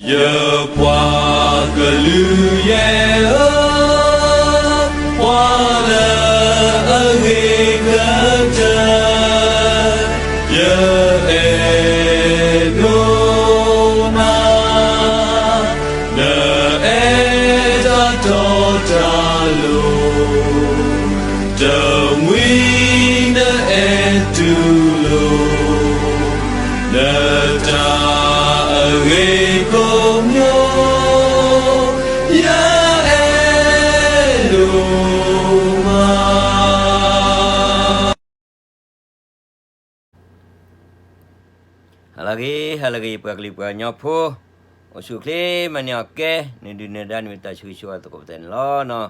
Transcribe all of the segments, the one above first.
ယပှၤကလုာ်ယဲၢ်ဧၢ, ပှၤလၢအဂ့ၤကတၢၢ်, ယအဲၣ်ဒိးနၤ, နအဲၣ်တၢ်တီတၢ်လိၤ, တမှံၤနအဲၣ်တူၢ်လိာ် နတၢ်အဂ့ၤကိးမံၤ, ယအဲၣ်ဒိးမး. ဟါလၢအဂ့ၤ ဟါလၢအဂ့ၤ ပှၤကလုာ်ပှၤကညီဖိ, အိၣ်ဆူၣ်အိၣ်ချ့ မၤန့ၢ်အီၣ်ကဲ နဒုၣ်နဒါ နမ့ၢ်တၢ်ဆၢဂ့ၤဆၢဝါသကိးပသဲန့ၣ်လီၤနီၤ.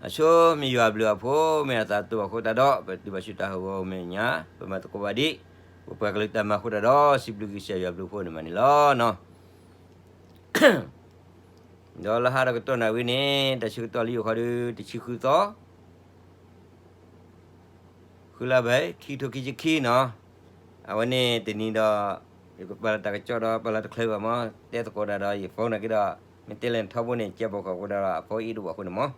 အဆိ မ့ၢ်ယွၤဘျုးအဖိ မ့ၢ်အသးတိာ်အဃိသတးဒီး ပတုၤဘၣ်ဆူတၢ်ဟးဂီၤမဲာ်ညါ ပမၤသကိးဘၣ်ဒံး ပပှၤကလုာ်တၢ်မၤအဃိသတးဒီး စံးဘျုးကစၢ်ယွၤဘျုးအဖိန့ၣ်မးန့ၣ်လီၤနီၤ. ဒီးလၢဟါဒီးကတီၢ်နၣ်ရံၣ်န့ၣ် တၢ်ဆၢကတီၢ်လၢယိၤခီဒု တဆံဃုသီ ဃုလါဘဲ ခံကထိခံဆံခံနီၤ. အဝဲန့ၣ်တနံၤဒီး ယကပာ်လီၤတၢ်ကစီၣ်ဒီး ပာ်လီၤတချုးဘၣ်မး တဲသကိးတၢ်ဒီး ယ phone န့ၣ်က့ဒီး မ့ၢ်တဲလဲၣ်ထီဘိန့ၣ် ကဲပိာ်ဃာ်အဃိဒီး အ phone အ့ၣ်ဒိၣ်ဘၣ်အဃိန့ၣ်မး.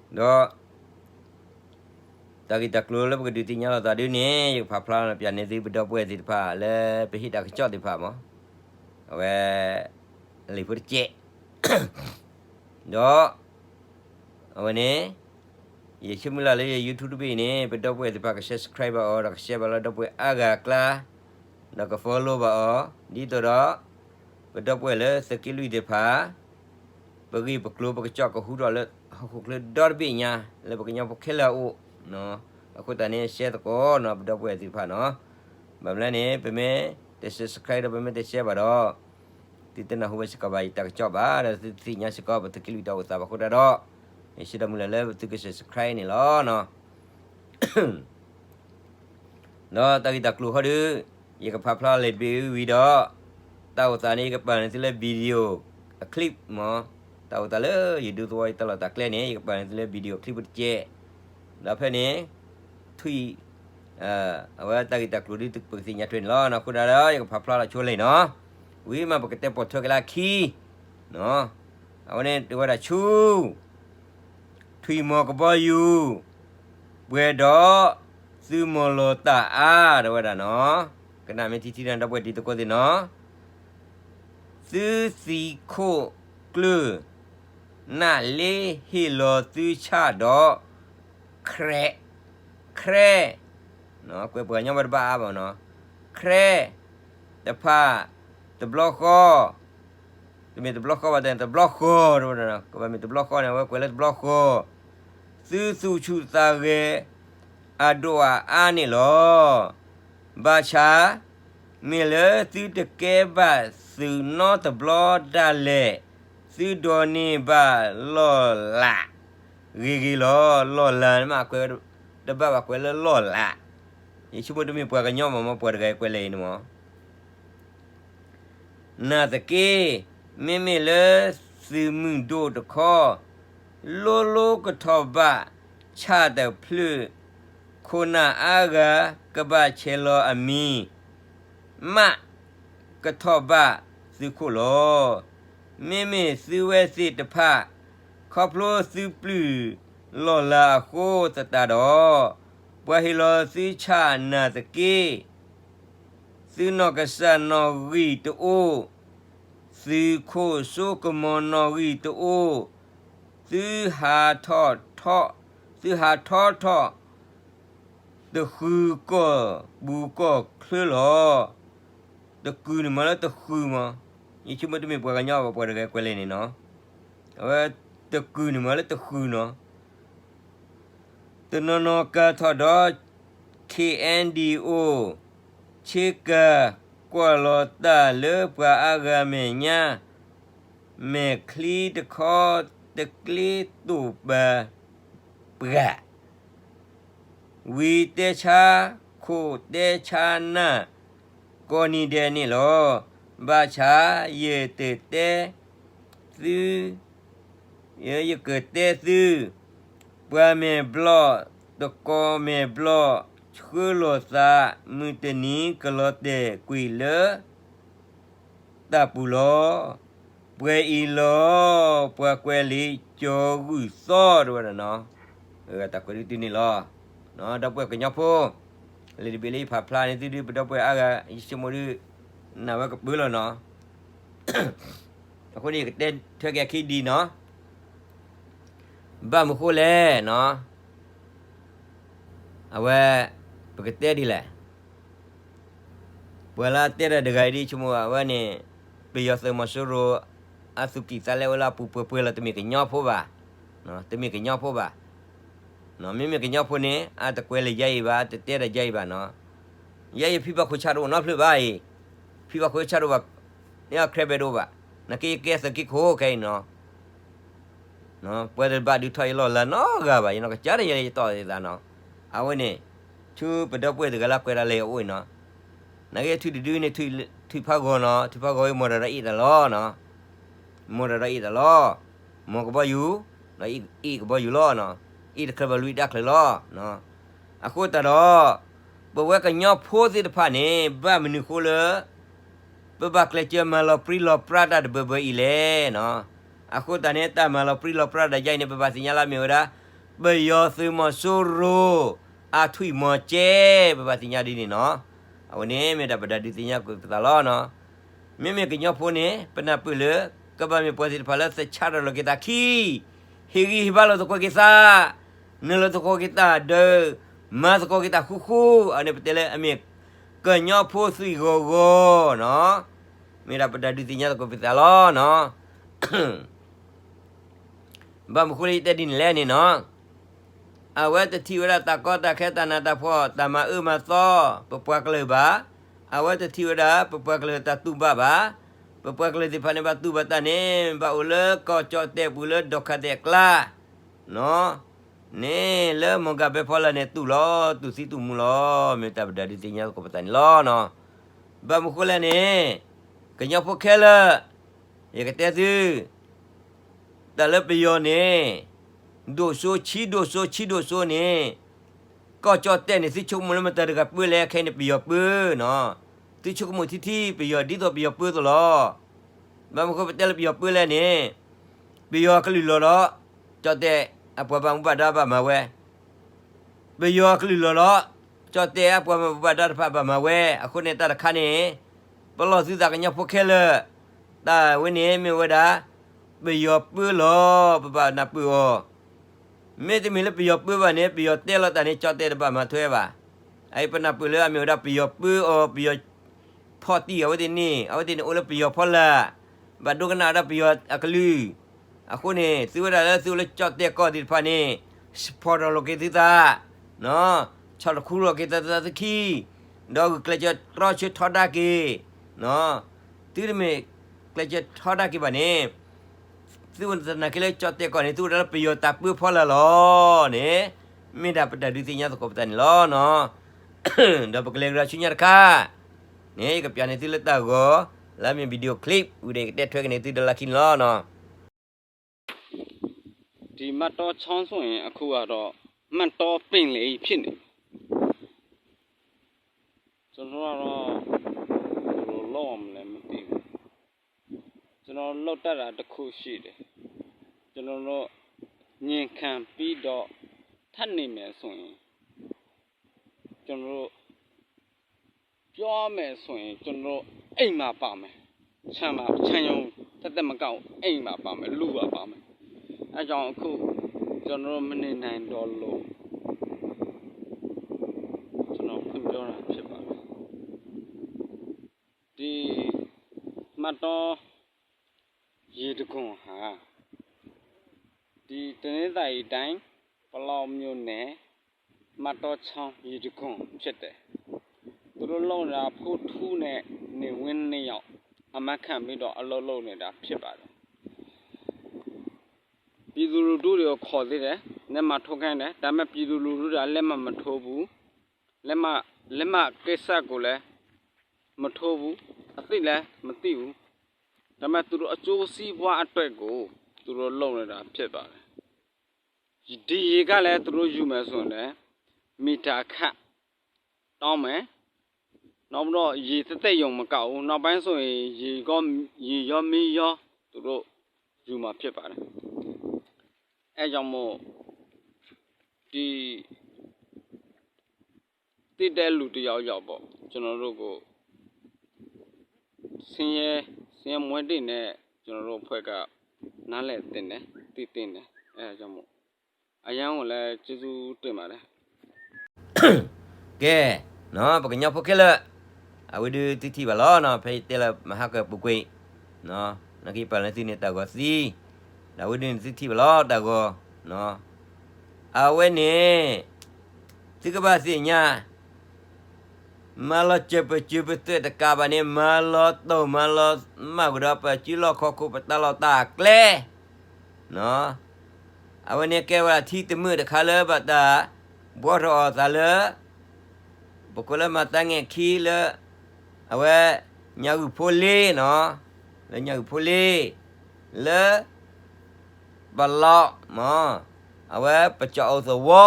ဒီး တၢ်ဂ့ၢ်တၢ်ကျိၤလၢပကဒုးသ့ၣ်ညါလိာ်သးဒုန့ၣ် ယကဖးဖျါလီၤပၠးန့ၢ်သုပဒီပုၢ်ဝဲၢ်သ့ၣ်တဖၣ် လၢပဟ့ၣ်တၢ်ကစီၣ်သ့ၣ်တဖၣ်မး အဝဲ လံာ်ဖိတကဲး ဒီး အဝဲန့ၣ် ယဆိကမိၣ်လၢလၢယ YouTube တဘ့ၣ်အံၤန့ၣ် ပဒီပုၢ်ဝဲၢ်သ့ၣ်တဖၣ်က subscribe ဘၣ်အီၤ ဒီးက share ဘၣ်လၢဒီပုၢ်ဝဲၢ်အါဂၤအကျါ ဒီးက follow ဘၣ်အီၤ ဒ်သိးဒီး ပဒီပုၢ်ဝဲၢ်လၢသုးက့လွံၢ်သ့ၣ်တဖၣ် ပဂ့ၢ်ပကျိၤပကစီၣ်ကဟူထီၣ်လၢ ဟီၣ်ခိၣ်ချၢဒီတဘ့ၣ်ညါ လၢပကညီဖိခဲလၢာ်အအိၣ် အဃိသတးန့ၣ် share သကိးနီၤ ပဒီပုၢ်ဝဲၢ်သ့ၣ်တဖၣ်နီၤ. ဘၣ်မနုၤလဲၣ်န့ၣ် ပမ့ၢ်တ subscribe ဒီး ပမ့ၢ်တ share ဘၣ်ဒီး သုတနၢ်ဟူဝဲစ့ၢ်ကီးဘၣ်ယတၢ်ကစီၣ်ဘၣ် ဒီးသုတသ့ၣ်ညါစ့ၢ်ကီး ပသုးက့လွံၢ်တၢ်အိၣ်သးဘၣ်အဃိသတးဒီး ယဆၢဒီးမုၢ်လၢ်လၢသုက subscribe န့ၣ်လီၤနီၤ. ဒီးတၢ်ဂ့ၢ်တၢ်ကျိၤခီဒု ယကဖးဖျါလံာ်တဘ့ၣ်ဝံၤဒီး တၢ်အိၣ်သးန့ၣ် ယကပာ်န့ၢ်သုလၢ video clip မး, တၢ်အိၣ်သးလၢယဒူသဝီယတၢ်လီၢ်တၢ်ကျဲန့ၣ် ယကပာ်န့ၢ်သုလၢ video clip တကဲး, ဒီးဖဲန့ၣ် ထွံၣ် အဝဲတၢ်ဂ့ၢ်တၢ်ကျိၤဒ်ပကသ့ၣ်ညါထွဲန့ၣ်လီၤ. အဃိဒၣ်ဒီး ယကဖးဖျါလီၤဆိလံနီၤ, ဝံၤမးပကတဲပိာ်ထွဲက့ၤလၢအခံ, အဝဲန့ၣ်တဲဝဲဒၣ်ဆူ ထွံၣ်မီၤကဘီယူၤ ပှဲၤဒီးသုးမီၤလီၤတၢ်အါ တဲဝဲဒၣ်နီၤ, ကနၣ်မ့ၢ်ထံထံန့ၣ် ဒီပုၢ်ဝဲၢ်တံၤသကိးသ့ၣ်နီၤ, သုသံးခိၣ်ကျၢၢ် နးလ့ဟ့ၣ်လီၤသုဆၣ်ဒီး ခရဲ, ခရဲ, ကွဲးပှၤကညီဘၣ်တဘၣ်အါဘၣ်နီၤ, ခရဲ, တဖၣ်, တဘျီဃီ, တမ့ၢ်တဘျီဃီဘၣ်တဲ တဘျီဃီ, ကဘၣ်မ့ၢ်တဘျီဃီန့ၣ် အဝဲကွဲးလၢတဘျီဃီ, သုသူၣ်ဆူၣ်သးဂဲၤ အဒိၣ်အအါန့ၣ်လီၤ. ဘၣ်ဆၣ်, မ့ၢ်လၢသုတကဲဘၣ်သုးနီတဘျီဒၣ်လဲာ်, သုဒိးန့ၢ်ဘၣ်လီၢ်လး ဂ့ၤဂ့ၤလီၤ. လီၢ်လးန့ၣ်မး ကွဲးတဘၣ်ဘၣ်ကွဲးလၢလီၢ်လး, ယဆိကမိၣ်တမ့ၢ်ပှၤကညီမး မ့ၢ်ပှၤတဂၤကွဲးလၢအံၤန့ၣ်မး နာ်သက့, မ့မ့ၢ်လၢသုးမုၢ်ဒိၣ်တခီ, လိလိကထီၣ်ဘၣ်ဆၣ်တဖျၢၣ်, ခိၣ်နၢ်အါဂၤ ကဘၣ်ဆဲးလီၤအမံၤ, မးကထီၣ်ဘၣ်သုးခိၣ်လီၤ. မ့မ့ၢ်သုဝဲသ့ၣ်တဖၣ်, ခီဖျိသုပျုၢ်လီၢ်လၤအဃိသတးဒီး, ပှၤဟ့ၣ်လီၤသုဆၣ်နာ်သက့ သုနီၢ်ကစၢ်နီၣ်ဂံၢ်တအိၣ်, သုးခိၣ်စိကမီၤနီၣ်ဂံၢ်တအိၣ်, သုဟးထီၣ်ထီၣ်, သုဟးထီၣ်ထီၣ်, တဃုာ်ကီၢ်ပူၤကီၢ်ချၢလီၤ. တကုာ်န့ၣ်မးလၢတဃုာ်မး, ယဆိကမိၣ်တမ့ၢ်ပှၤကညီဘၣ် ပှၤတဂၤကွဲးလၢန့ၣ်နီၤ, အဝဲတကုာ်န့ၣ်မးလၢတဃုာ်နီၤ တနီၤနီၤကၤထီၣ်ဒီး ခ့ၣ်အဲၣ်ဒံၣ်အိၣ်, ဆ့ကၤကွၢ်လီၤတၢ်လၢပှၤအါဂၤမဲာ်ညါ, မဲာ်ချံတခီတကျ့တိာ်ပၤပှၢ်, ဝံၤတဲဆါခိၣ်တဲဆါနၢ် ကိးနံၤဒဲးန့ၣ်လီၤ. ဘၣ်ဆၣ်ယတတဲသု ယကတဲသု, ပှၤမဲာ်ဘျီၣ်တကိးမဲာ်ဘျီၣ် ဆှၢလီၤသး မုၢ်တနံၤကလီၤတဲာ်ကွံာ်လၢ တၢ်ပူၤလီၤ, ပှဲၤအံၤလီၤ, ပှၤကွဲးလံာ်ကၠီၤဂုၢ်သီ တဲဝဲဒၣ်နီၤ, တၢ်ကွဲးဒုးတုၤန့ၣ်လီၤ, ဒီပုၢ်ဝဲၢ်ကညီဖိ, လံာ်တဘ့ၣ်လၢယဖးဖျါန့ၢ်သုဒုး ပဒီပုၢ်ဝဲၢ်အါဂၤ ယဆိကမိၣ်ဒုး နာ်ဝဲကပၢလီၤနီၤ, အဃိန့ၣ် ယကတဲထွဲက့ၤအခံဒ်နီၤ, ဘၣ်မနုၤဃိလဲၣ်နီၤ, အဝဲ ပကတဲဒ်လဲၣ် ပှၤလၢအတဲတၢ်တဂၤအံၤဒ် ဆိကမိၣ်အဝဲန့ၣ် ပယီၤသုးမီၤစိရိၤ အသူၣ်ကံၢ်သးလဲဝဲလၢအပူၤပှဲၤပှဲၤလီၤ တမ့ၢ်ကညီဖိဘၣ်, တမ့ၢ်ကညီဖိဘၣ်, မ့မ့ၢ်ကညီဖိန့ၣ် အတကွဲးလၢယၤအံၤဘၣ် တတဲတၢ်ယၤအံၤဘၣ်နီၤ, ယၤအံၤဖံဘၣ်ခိၣ်ဆၣ်တအိၣ်နီတဖျၢၣ်ဘၣ်အံၤ, ဖံဘၣ်ခိၣ်ဆၣ်တအိၣ်ဘၣ်, န့ၣ်အချဲဘဲၣ်တအိၣ်ဘၣ်, နာ်က့ယကဲသုးက့ခိၣ်ခဲအံၤနီၤ ပှၤတဘၣ်ဒုးထီၣ်ယလီၢ်လၤနီတဂၤဘၣ်, ယနီၢ်ကစၢ်ဒၣ်ယဲယတီၢ်သးနီၤ, အဝဲန့ၣ် ဆူပဒီပုၢ်ဝဲၢ်တဂၤလၢကွဲးတၢ်လၢယအိၣ်အံၤနီၤ, နာ်က့ထုးတဒုန့ၣ် ထုးဖးဂီၤနီၤ, ထုးဖးဂီၤဝဲ မီၢ်တၢ်ဒီးအ့ၣ်တၢ်လီၤနီၤ, မီၢ်တၢ်ဒီးအ့ၣ်တၢ်လီၤ, မီၢ်ကဘီယူၤ, ဒီးအ့ၣ်ကဘီယူၤလီၤ, အ့ၣ်တချုးဘၣ်လွံၢ်ဒၣ်ချုးလီၤ, အဃိသတးဒီး ပဝဲကညီဖိသ့ၣ်တဖၣ်န့ၣ် ဘၣ်မနုၤဃိလၢ ပဘၣ်ကျဲးစၢးမၤလီၤပြံလီၤပြါတၢ်တဘၢဘၢအံၤလဲၣ်နီၤ, အဃိသတးန့ၣ် တၢ်မၤလီၤပြံလီၤပြါတၢ်ယါအံၤန့ၣ် ပဘၣ်သ့ၣ်ညါလၢအမ့ၢ်ဝဲဒၣ် ပယီၤသုးမီၤစိရိၤ အထွံၣ်မီၤကဲ, ပဘၣ်သ့ၣ်ညါဒ်န့ၣ်နီၤ, အဝဲန့ၣ်မ့ၢ်ဒၣ်ပတၢ်ဒုးသ့ၣ်ညါကွံာ်ပသးလီၤနီၤ, မ့မ့ၢ်ကညီဖိန့ၣ် ပနၢ်ပၢၢ်လၢ ကဘၣ်မ့ၢ်ပှၤသ့ၣ်တဖၣ်လၢသဆၣ်ထီၣ်လိာ်က့ၤသးခံ ဟ့ၣ်ဂံၢ်ဟ့ၣ်ဘါလိာ်သကိးက့ၤသး, နုာ်လီၤသကိးက့ၤတၢ်ဒုး, မၤသကိးက့ၤတၢ်ဃူဃူ, အန့ၣ်ပတဲလၢအမ့ၢ်ကညီဖိသွံၣ်ဂီၤဂီၤနီၤ, မ့ၢ်ဒၣ်ပတၢ်ဒုးသ့ၣ်ညါသကိးပသးလီၤနီၤ. ဘၣ်မနုၤဃိလၢယတဲဒ်န့ၣ်လဲၣ်န့ၣ်နီၤ, အဝဲတထံၣ်ဝဲဒၣ်တၢ်ကီတၢ်ခဲတၢ်နးတၢ်ဖှီၣ် တၢ်မၤအၢမၤသီ ပပှၤကလုာ်ဘၣ်, အဝဲတထံၣ်ဝဲဒၣ်ပပှၤကလုာ်တၢ်တူၢ်ဘၣ်ဘၣ်, ပပှၤကလုာ်သ့ၣ်တဖၣ်န့ၣ် ဘၣ်တူၢ်ဘၣ်တၢ်န့ၣ် ဘၣ်အိၣ်လၢကီၢ်ကၠီၣ်တဲၣ်ပူၤလၢဒီးခးသဲးအကျါ န့ၣ် လၢမီၢ်ကၣ်ဘဲဖီလာ်န့ၣ် တူၢ်လီၤ တူၢ်သံတူၢ်မူလီၤ, မ့ၢ်တၢ်ပတၢ်ဒုးသ့ၣ်ညါသကိးပသးန့ၣ်လီၤ. ဘၣ်မနုၤဃိလဲၣ်န့ၣ် ကညီဖိခဲလၢာ် ယကတဲသု တၢ်လၢပယီၤန့ၣ် ဒိၣ်စိဆံဒိၣ်စိဆံဒိၣ်စိန့ၣ် ကီၢ်ကၠီၣ်တဲၣ်န့ၣ် သုဆိကမိၣ်လၢမတၤတဂၤပၢလဲၣ် ခဲအံၤန့ၣ် ပယီၤပၢနီၤ, သုဆိကမိၣ်ထံထံ ပယီၤ ဒ်သိးပယီၤပၢသိးလီၤ. ဘၣ်မနုၤဃိပတဲလၢပယီၤပၢလဲၣ်န့ၣ် ပယီၤကလုၢ်လီၤဒီး ကၠီၣ်တဲၣ်အပှၤဘၣ်မူဘၣ်ဒါဘၣ်မၤဝဲ, ပယီၤကလုၢ်လီၤဒီး ကၠီၣ်တဲၣ်အပှၤဘၣ်မူဘၣ်ဒါတဖၣ်ဘၣ်မၤဝဲ, အဃိန့ၣ်တၢ်တခါန့ၣ် ပလီၢ်သုသးကညီဖိခဲလၢာ်, တၢ်ဝဲန့ၣ်မ့ၢ်ဝဲဒၣ် ပယီၤပၢလီၤ ပဘၣ်နၢ်ပၢၢ်အီၤ, မ့တမ့ၢ်လၢပယီၤပၢဘၣ်န့ၣ် ပယီၤတဲလီၤတၢ်န့ၣ် ကၠီၣ်တဲၣ်တဘၣ်မၤထွဲဘၣ်. အအံၤပနၢ်ပၢၢ်လၢအမ့ၢ်ဝဲဒၣ်ပယီၤပၢအီၤ ပယီၤဖီၣ်တံၢ်အဝဲသ့ၣ်န့ၣ် အဝဲသ့ၣ်န့ၣ်အိၣ်လၢပယီၤဖီလာ်, ဘၣ်ဒိကနၣ်ဝဲဒၣ်ပယီၤအကလုၢ်, အဃိန့ၣ် သုဝဲဒၣ်လၢသုအိၣ်လၢကၠီၣ်တဲၣ်ကီၢ်သ့ၣ်တဖၣ်န့ၣ် support ထီၣ်လိာ်က့ၤသုသး, ဆီၣ်တခူလိာ်က့ၤသးသုခံ, ဒီးဂုာ်ကျဲးစၢးတြီဆၢထီဒါက့ၤ, သုတမ့ၢ်ကျဲးစၢးထီဒါက့ၤဘၣ်န့ၣ် သုဝဲသနာ်က့လၢကၠီၣ်တဲၣ်ကီၢ်န့ၣ် သုဝဲဒၣ်လၢပယီၤတၢ်ပၢဖီလာ်လီၤန့ၣ် မ့ၢ်ဒၣ်ပတၢ်ဒုးသ့ၣ်ညါသကိးပသးန့ၣ်လီၤ. ဒီးပကလဲၤကဒီးဆူညါတခါန့ၣ် ယကပျၢ်န့ၢ်သုလၢတၢ်ဂီၤ လၢအမ့ၢ် video clip ဝံၤဒီးယကတဲထွဲက့ၤန့ၢ်သုဒီးလၢခံန့ၣ်လီၤ. ဒီးမတီချောင်းဆိုရင် အခုကတော့ မတီပင်လယ်ကြီးဖြစ်နေပြီ။ ကျွန်တော်ကတော့ ဘယ်လိုလုပ်ရမလဲမသိဘူး။ ကျွန်တော်လုပ်တတ်တာတစ်ခုရှိတယ်။ ကျွန်တော်တို့ ငြိမ်ခံပြီးတော့ ထပ်နေမယ်ဆိုရင် ကျွန်တော်တို့ ပြောရမယ်ဆိုရင် ကျွန်တော်တို့ အိမ်မှာပါမယ်။ ဆံးမံး ဆံးရုံး သက်သက်မကဘူး အိမ်မှာပါမယ်။ လူပါပါမယ်။ အဲဒါကြောင့် အခု ကျွန်တော်တို့ မနေနိုင်တော့လို့ ကျွန်တော် ဖွင့်ပြောတာဖြစ်ပါတယ်။ ဒီ မတီရေတံခွန်ဟာ ဒီတနင်္သာရီတိုင်း ပလောင်မြို့နယ် မတီချောင်းရေတံခွန်ဖြစ်တယ်။ သူတို့လုပ်နေတာ ဖူထူးနဲ့ နေဝင်းနှစ်ယောက် အမန်းခံပြီးတော့ အလုပ်လုပ်နေတာဖြစ်ပါတယ်။ ပြည်သူလူထုတွေကို ခေါ်သေးတယ်။ လက်မှတ်ထိုးခိုင်းတယ်။ ဒါပေမဲ့ ပြည်သူလူထုတွေက လက်မှတ်မထိုးဘူး။ လက်မှတ် လက်မှတ်ကိစ္စကိုလည်း မထိုးဘူး။ အသိလည်း မသိဘူး။ ဒါပေမဲ့ သူတို့အကျိုးစီးပွားအတွက်ကို သူတို့လုပ်နေတာဖြစ်ပါတယ်။ ဒီရေကလည်း သူတို့ယူမယ်ဆိုရင်လည်း မီတာခန့်တောင်းမယ်။ နောက်ပြီးတော့ ရေတသက်ယုံမကဘူး နောက်ပိုင်းဆိုရင် ရေကော ရေရောမင်းရော သူတို့ ယူမှာဖြစ်ပါတယ်။ အဲကြောင့်မို့ ဒီ သစ်တဲလူတစ်ယောက်ယောက်ပေါ့ ကျွန်တော်တို့ကို ဆင်းရဲ ဆင်းရဲမွဲတေနဲ့ ကျွန်တော်တို့အဖွဲ့က နားလည်သင့်တယ် သိသင့်တယ် အဲဒါကြောင့်မို့ အရန်ကိုလည်းကျေးဇူးတင်ပါတယ် ကဲ, ပကညီဖိခဲလၢာ်, အဝဲဒုးသုထံၣ်ဘၣ်လီၤ, ဖဲယတဲလၢမဟါကပူၤကွံာ်, နကပာ်လၢသုန့ၣ်တၢ်ဂီၤသံ, ဒီးအဝဲဒုးန့ၣ်သုထံၣ်ဘၣ်လီၤတၢ်ဂီၤ, အဝဲန့ၣ် သုကဘၣ်သ့ၣ်ညါ မၤလီၤစၢၤပစၢၤပသွဲၣ်တကးဘၣ်န့ၣ် မၤလီၤတိၢ်မၤလီၤမၢ်ကဒီး ပစုလီၢ်ခီၣ်ခိၣ် ပတၢ်လီၢ်တၢ်ကျဲ, အဝဲန့ၣ်ကဲဝဲဒၣ်ထံတမုာ်တခါလၢဘၣ်တၢ်ဘှီထီၣ်အီၤသးလၢ ပကိးလၢမၤတၢ်ငဲၢ်ခံလၢ အဝဲ ညၣ်ဂုၢ်ဖိလ့နီၤ, လၢညၣ်ဂုၢ်ဖိလ့ လၢ ပလီးမး, အဝဲပကၠီၣ်အိၣ်သဝီ,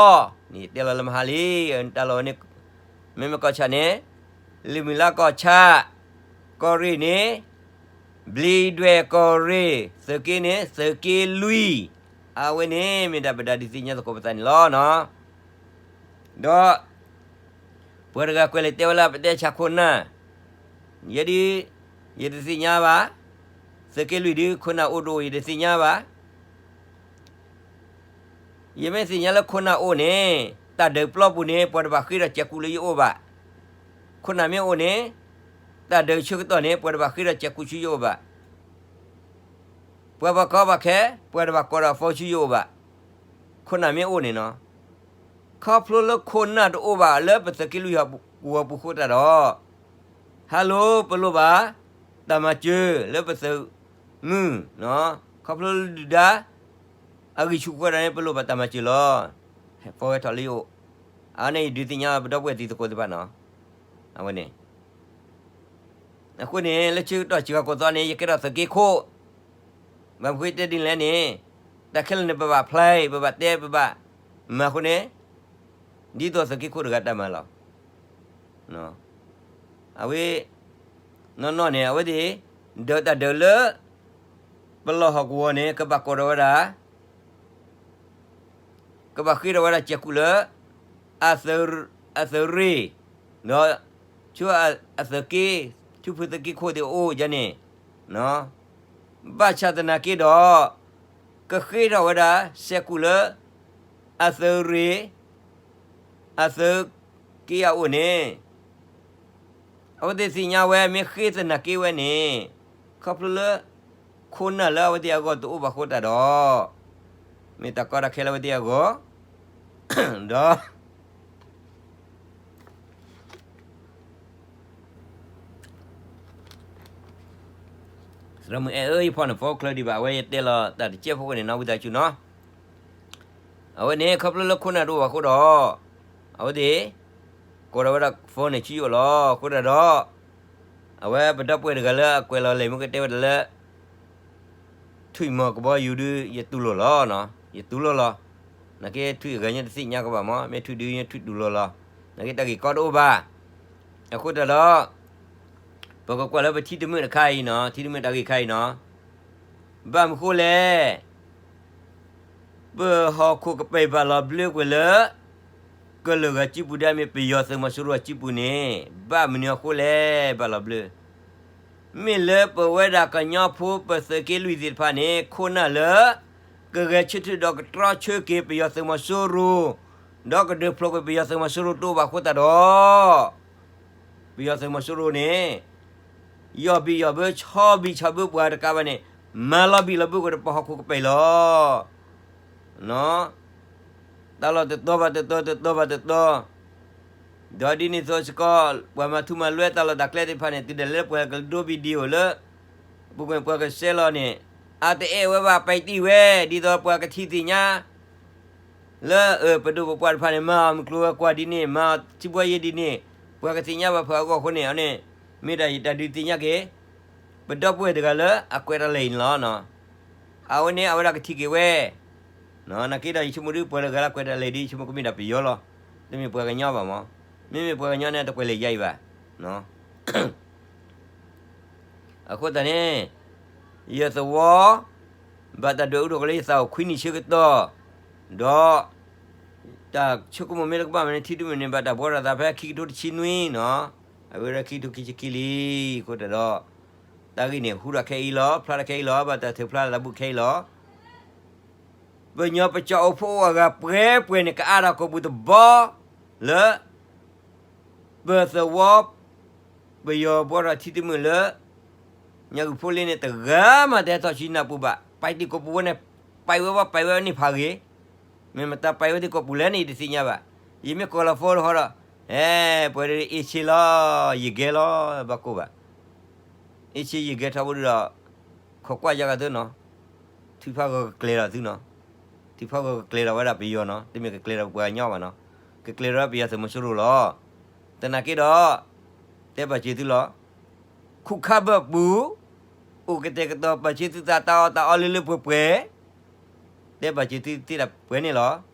န့ၣ်တဲလီၤလၢမဟါလံ, တၢ်လီၢ်ဝဲန့ၣ် မ့မ့ၢ်ကီၢ်ဆၣ်န့ၣ် လံာ်မုၢ်လါကီၢ်ဆၣ်, ကီၢ်ရ့ၣ်န့ၣ် ဘျံးဒွဲၣ်ကီၢ်ရ့ၣ်, သုးက့န့ၣ် သုးက့လွံၢ်, အဝဲန့ၣ်မ့ၢ်ဒၣ်ပဒၣ်ဒုးသ့ၣ်ညါသကိးပသးန့ၣ်လီၤနီၤ. ဒီး ပှၤတဂၤကွဲးလံာ်တဲဝဲလၢပတဲဆါခိၣ်နၢ်, ယဲဒုး ယတသ့ၣ်ညါဘၣ်, သုးက့လွံၢ်ဒုးခိၣ်နၢ်အိၣ်တအိၣ် ယတသ့ၣ်ညါဘၣ်. ယမ့ၢ်သ့ၣ်ညါလၢခိၣ်နၢ်အိၣ်န့ၣ် တၢ်ဒုးပျီပူၤန့ၣ် ပှၤတဘၣ်ဃ့ဒီးစဲးကူးလၢယအိၣ်ဘၣ်. ခိၣ်နၢ်မ့ၢ်အိၣ်န့ၣ် တၢ်ဒုးဆၢကတီၢ်န့ၣ် ပှၤတဘၣ်ဃ့ဒီးစဲးကူးဆူယအိၣ်ဘၣ်. ပှၤဘၣ်ကီဘၣ်ခဲ ပှၤတဘၣ်ကိးဒီး phone ဆူယအိၣ်ဘၣ်. ခိၣ်နၢ်မ့ၢ်အိၣ်န့ၣ်နီၤ, ခီဖျိလၢခိၣ်နၢ်တအိၣ်ဘၣ်လၢပသုးက့လွံၢ်ဟီၣ်ကဝီၤပူၤဃိသတးဒီး ဟါလီၤ ပလိၣ်ဘၣ် တၢ်မၤစၢၤလၢပသုးမုၢ်, ခီဖျိလၢဒုၣ်ဒါ အဂံၢ်ဆူၣ်ဃိသတးန့ၣ် ပလိၣ်ဘၣ်တၢ်မၤစၢၤလီၤ. ဟဲ phone ဟဲထီၣ်လၢယအိၣ်, အန့ၣ်ယဒုးသ့ၣ်ညါပဒီပုၢ်ဝဲၢ်တံၤသကိးသ့ၣ်တဖၣ်နီၤ, အဝဲန့ၣ် အဃိန့ၣ် လၢဆၢကတီၢ်စှၤကီၢ်သီန့ၣ် ယကဲထီၣ်သုးက့ခိၣ်, ဘၣ်မနုၤဃိတဲဒ်လဲၣ်န့ၣ်, တၢ်ခဲလၢာ်န့ၣ် ပဘၣ်ဖျါ, ပဘၣ်တဲ, ပဘၣ်မၤအဃိန့ၣ်, ဒ်သိးသုးက့ခိၣ်တဂၤတၢ်မၤလီၤ. အဝဲ နီၢ်နီၢ်န့ၣ် အဝဲသ့ၣ် ဒုးတၢ်ဒုးလၢ ပလီၢ်ဟီၣ်ကဝီၤန့ၣ် ကဘၣ်ကိးထီၣ်ဝဲဒၣ် ကဘၣ်ဃ့ထီၣ်ဝဲဒၣ်စဲးကူးလၢ အသုးရ့ၣ်, ဒီး ဆူအသုးက့, ဆူဖုသုးက့ခိၣ်သ့ၣ်အအိၣ်ယဲန့ၣ်, ဘၣ်ဆၣ်သနာ်က့ဒီး ကဃ့ထီၣ်ဝဲဒၣ်စဲးကူးလၢ အသုးရ့ၣ်, အသုးက့အအိၣ်န့ၣ် အဝဲသ့ၣ်သ့ၣ်ညါဝဲ မ့ၢ်ဃ့သနာ်က့ဝဲန့ၣ်, ခီဖျိလၢ ခိၣ်နၢ်လၢအဝဲသ့ၣ်အဂီၢ်တအိၣ်ဘၣ်ဃိသတးဒီး, မ့ၢ်တၢ်ကီတၢ်ခဲလၢအဝဲသ့ၣ်အဂီၢ်, ဒီး သရၣ်မုၣ်အဲၣ်ဧၢ, ယဖီၣ်န့ၣ် phone ချၢဒံးဘၣ်, အဝဲယတဲလီၤတၢ်တစဲးဖိဃိန့ၣ် နီၢ်ဝံသးစူၤနီၤ. အဝဲန့ၣ် ခီဖျိလၢခိၣ်နၢ်တအိၣ်ဘၣ်ဃိဒီး, အဝဲသ့ၣ် ကိးထီၣ်ဝဲဒၣ် phone န့ၣ်ဆူယအိၣ်လီၤ. အဃိသတးဒီး အဝဲပဒီပုၢ်ဝဲၢ်တဂၤလၢအကွဲးလီၤလဲၣ်မ့ၢ်ကတဲဝဲဒၣ်လၢ ထွံၣ်မီၤကဘီယူၤဒုး ယတူၢ်လိာ်လီၤ, ယတူၢ်လိာ်လီၤ. နာ်က့ထွံၣ်အဂၤညါတသ့ၣ်ညါကဘၣ်မး, မ့ၢ်ထွံၣ်ဒုး ယထွံၣ်တူၢ်လိာ်လီၤ. နာ်က့တၢ်ဂ့ၢ်ကီတအိၣ်ဘၣ်. အဃိသတးဒီး ပကကွၢ်လၢပထံတမုာ်တခါအံၤနီၤ, ထံတမုာ်တၢ်ဂ့ၢ်ခါအံၤနီၤ, ဘၣ်မနုၤဃိလဲၣ် ပဟီၣ်ခိၣ်ကပာ်ဘၣ်လီၤဘျၢကွံာ်လၢ ကလုာ်ဂၤစုပူၤ ဒ်အမ့ၢ်ပယီၤသုးမီၤစိရိၤအစုပူၤန့ၣ် ဘၣ်မနုၤအဃိလဲၣ် ဘၣ်လီၤဘျၢ. မ့ၢ်လၢပဝဲဒၣ်ကညီဖိပသုးက့လွံၢ်သ့ၣ်တဖၣ်န့ၣ် ခိၣ်နၢ်လၢ ကဂဲၤဆၢထၢၣ်ဒီးကတြီဆၢက့ၤပယီၤသုးမီၤစိရိၤ, ဒီးကဒုးဖျိးကွံာ်ပယီၤသုးမီၤစိရိၤတအိၣ်ဘၣ်ဃိသတးဒီး ပယီၤသုးမီၤစိရိၤန့ၣ် ယီၢ်ဘံၣ်ယီၢ်ဘၢ ဆီဘံၣ်ဆီဘၢပှၤတကးဘၣ်န့ၣ် မၤလီၤဘံၣ်လီၤဘၢကွံာ်ဒီးပဟီၣ်ခိၣ်ကပာ်လီၤ. တၢ်လီၢ်တတီၤဘၣ်တတီၤ တတီၤဘၣ်တတီၤ, ဒီးဒ်န့ၣ်အသိးစ့ၢ်ကီး ပှၤမၤထူမၤလွဲတၢ်လီၢ်တၢ်ကျဲသ့ၣ်တဖၣ်န့ၣ် တုၤဒၣ်လဲာ်လၢပှၤကဒိ video လၢ ပူၤကွံာ်ပှၤကဆဲးလီၤန့ၣ် အါတအဲၣ်ဝဲဘၣ် ပဲာ်တံၢ်ဝဲ ဒ်သိးပှၤကထံၣ်သ့ၣ်ညါ လၢ ပဒိၣ်ပပှၢ်တဖၣ်န့ၣ် မၤအီၤမုၢ်ကျိၤဝဲၤကွာ်ဒ်န့ၣ် မၤအီၤထံဘှီယဲဒ်န့ၣ် ပှၤကသ့ၣ်ညါဘၣ်ဖုးအဂီၢ်အဃိန့ၣ် အန့ၣ် မ့ၢ်ဒၣ်ယတၢ်ဒုးသ့ၣ်ညါက့ၤ ပဒီပုၢ်ဝဲၢ်တဂၤလၢအကွဲးတၢ်လဲၣ်အံၤန့ၣ်လီၤ. အဝဲန့ၣ် အဝဲဒၣ်ကထံၣ်က့ၤဝဲ နာ်က့ဒီးယဆိကမိၣ်ဒုး ပှၤတဂၤလၢအကွဲးတၢ်လဲၣ်ဒ် ယဆိကမိၣ်ကမ့ၢ်ဒၣ်ပယီၤလီၤ. တမ့ၢ်ပှၤကညီဘၣ်မး. မ့မ့ၢ်ပှၤကညီန့ၣ် တကွဲးလၢယၤအံၤဘၣ်. အဃိသတးန့ၣ် ယသဝီ ဘၣ်တၢ်ဒွဲၣ်အူထီၣ်က့ၤလၢယသးအိၣ်ခွံနံၣ်ဆၢကတီၢ်, ဒီး တၢ်ဆိကမိၣ်မ့ၢ်တကဘၣ်မ့ၢ်န့ၣ် ထံတမုၢ်န့ၣ် ဘၣ်တၢ်ဘှီထီၣ်သးဖဲခံကထိတဆံနွံနီၤ, အဝဲဒၣ်ခံကထိခံဆံခံလံ, အဃိသတးဒီး တၢ်ဂ့ၢ်န့ၣ် ဟူထီၣ်ခဲအံၤလီၤ, ဖျါထီၣ်ခဲအံၤလီၤ, ဘၣ်တၢ်ထုးဖျါလၢသးဘူးခဲအံၤလီၤ. ပညီပကီၢ်အိၣ်ဖှိၣ်အိၣ်အဂၤပှဲၤပှဲၤန့ၣ် ကအါထီၣ်ကိာ်ပူၤတဘီလၢ ပသဝီ ပယီၤဘှီထီၣ်ထံတမုၢ်လၢ ညၣ်ဂုၢ်ဖိလ့န့ၣ် တဂၤမးတဟဲထီၣ်ဆူနၢ်ပူၤဘၣ်. ပာ်တံၢ်ကိာ်ပူၤဝဲန့ၣ် ပာ်ဝဲဘၣ် ပာ်ဝဲန့ၣ်ဖးဂ့ၤ, မ့ၢ်မတၤပာ်ဝဲသ့ၣ်ကိာ်ပူၤလဲၣ်န့ၣ် ယတသ့ၣ်ညါဘၣ်. ယမ့ၢ်ကိးလီၤဖိတဟီဒီး ဟဲ ပှဲၤဒီးအ့ၣ်ဆ့လီၤ, ယဂဲၤလီၤ, ဘၣ်ကိၢ်ဘၣ်. အ့ၣ်ဆ့ယဂဲၤထီဘိဒုဒီး ခိးကွၢ်ယၤဂၤသုနီၤ, ထုးဖးဂီၤကကျဲၤဒီးသုနီၤ, ထုးဖးဂီၤကကျဲၤဒီးဝဲဒၣ်ပယီၤနီၤ, တမ့ၢ်ကကျဲၤဒီးပှၤကညီဘၣ်နီၤ, ကကျဲၤဒီးပယီၤသုးမီၤစိရိၤလီၤ. သနာ်က့ဒီး တဲဘၣ်စၢၤသုလီၤ. ခူၣ်ခါဘၢၣ်ပူၤ အိၣ်ကတဲာ်ကတီၤပာ်စၢၤသုသးတၢ်အီၣ်တၢ်အီလၢလၢပှဲၤပှဲၤ, တဲဘၣ်စၢၤသုသ့ဒၣ်ပှဲၤန့ၣ်လီၤ.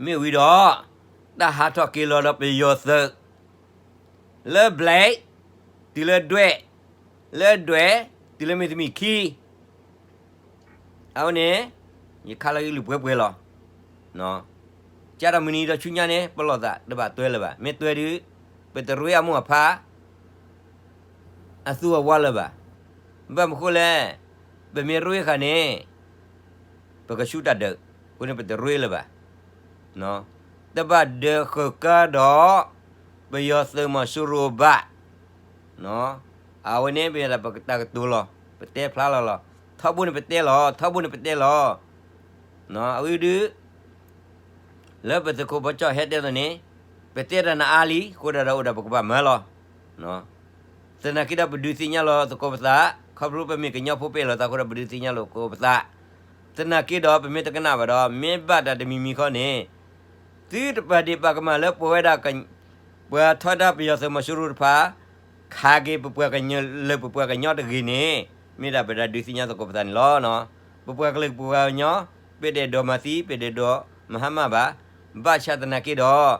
မ့ၢ်ဝံၤဒီး တၢ်ဟးထီၣ်က့ၤလီၤဒီးပယီၤသုး လၢ black တုၤလၢဒွဲၣ်, လၢဒွဲၣ် တုၤလၢမ့ၢ်တမံၤခံ အဝဲန့ၣ် ယခးလီၤက့ၤလုၢ်ပှဲၤပှဲၤလီၤ. ကၢ်ဒီးမုၢ်နံၤဒီးဆူညါန့ၣ် ပလီၢ်သးတဘၣ်တွဲလၢၤဘၣ်. မ့ၢ်တွဲဒုး ပတရ့အမိၢ်အဖါ အသူအဝါလၢၤဘၣ်. ဘၣ်မနုၤဃိလဲၣ်, ပမ့ၢ်ရ့ဃာ်န့ၣ် ပကဆူတၢ်ဒုး, အဃိန့ၣ်ပတရ့လၢၤဘၣ်. တဘၣ်ဒုးဃုာ်ကါဒီး ပယီၤသုးမီၤစိရိၤဘၣ်. အဝဲန့ၣ်မ့ၢ်ဒၣ်ပတၢ်ကတိၤလီၤ, ပတဲဖျါလီၤလီၤ. ထီဘိန့ၣ်ပတဲလီၤ, ထီဘိန့ၣ်ပတဲလီၤ. အဝဲဒုး လၢပသုးခိၣ်ဘီကၠီၣ်ဟဲတဲသိးန့ၣ် ပတဲတၢ်နအါလံ, အဃိဒၣ်ဒီးအိၣ်ဒီးပကဘၣ်မၤလီၤ. သနာ်က့ဒီးပဒုးသ့ၣ်ညါလီၤသကိးပသး, ခီဖျိပမ့ၢ်ကညီဖိပအဲၣ်လီၤသးအဃိဒီး ပဒုးသ့ၣ်ညါလီၤသကိးပသး. သနာ်က့ဒီးပမ့ၢ်တကနၣ်ဘၣ်ဒီး မ့ၢ်ဘၣ်တၢ်တမံၤမံၤခီန့ၣ် သုတပာ်ဒ့ၣ်ပာ်ကမၣ်လၢပဝဲဒၣ် ပှၤထီဒါပယီၤသုးမီၤစိရိၤတဖၣ် ခးက့ၤပပှၤကညီလၢပပှၤကညီတဂ့ၤန့ၣ် မ့ၢ်ဒၣ်ပတၢ်ဒုးသ့ၣ်ညါသကိးပသးန့ၣ်လီၤ. ပပှၤကလုာ်ပပှၤကညီ ပတအဲၣ်ဒိးမၤသံ ပတအဲၣ်ဒိးမၤဟါမၢ်ဘၣ်. ဘၣ်ဆၣ်သနာ်က့ဒီး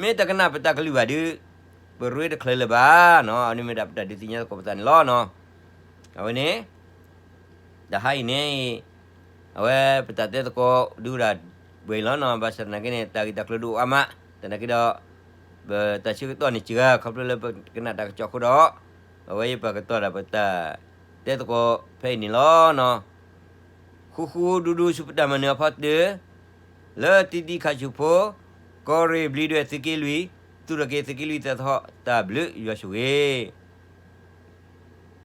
မ့ၢ်တကနၣ်ပတၢ်ကလုၢ်ဘၣ်ဒီး ပရ့တချုးလၢၤဘၣ်နီၤ. အန့ၣ်မ့ၢ်ဒၣ်ပတၢ်ဒုးသ့ၣ်ညါသကိးပသးန့ၣ်လီၤ. အဝဲန့ၣ် တဟါအံၤန့ၣ် အဝဲပတၢ်တဲသကိးဒုးဒၣ်ပှဲၤအံၤလီၤနီၤ. ဘၣ်ဆၣ်သနာ်က့န့ၣ် တၢ်ဂ့ၢ်တၢ်ကျိၤဒုးအိၣ်အါမး, သနာ်က့ဒီး ပတၢ်ဆၢကတီၢ်န့ၣ်စှၤ ခီဖျိလၢပကနၣ်တၢ်ကစီၣ်အဃိဒီး အဝဲယပာ်ကတီၢ်ဒၣ်ပတၢ်တဲသကိးဖဲအံၤန့ၣ်လီၤနီၤ. ဃူဃူဒူဒူဆူပတၢ်မၤနၢၤအဖီတၢၢ် လၢတံဒံခးဆူၣ်ဖိ ကီၢ်ရ့ၣ်ဘျံးဒွဲၣ်သုးက့လွံၢ် သူၣ်ထီၣ်က့ၤသုးက့လွံၢ်သၢသီ တၢ်ဘျုးယွၤဆိၣ်ဂ့ၤ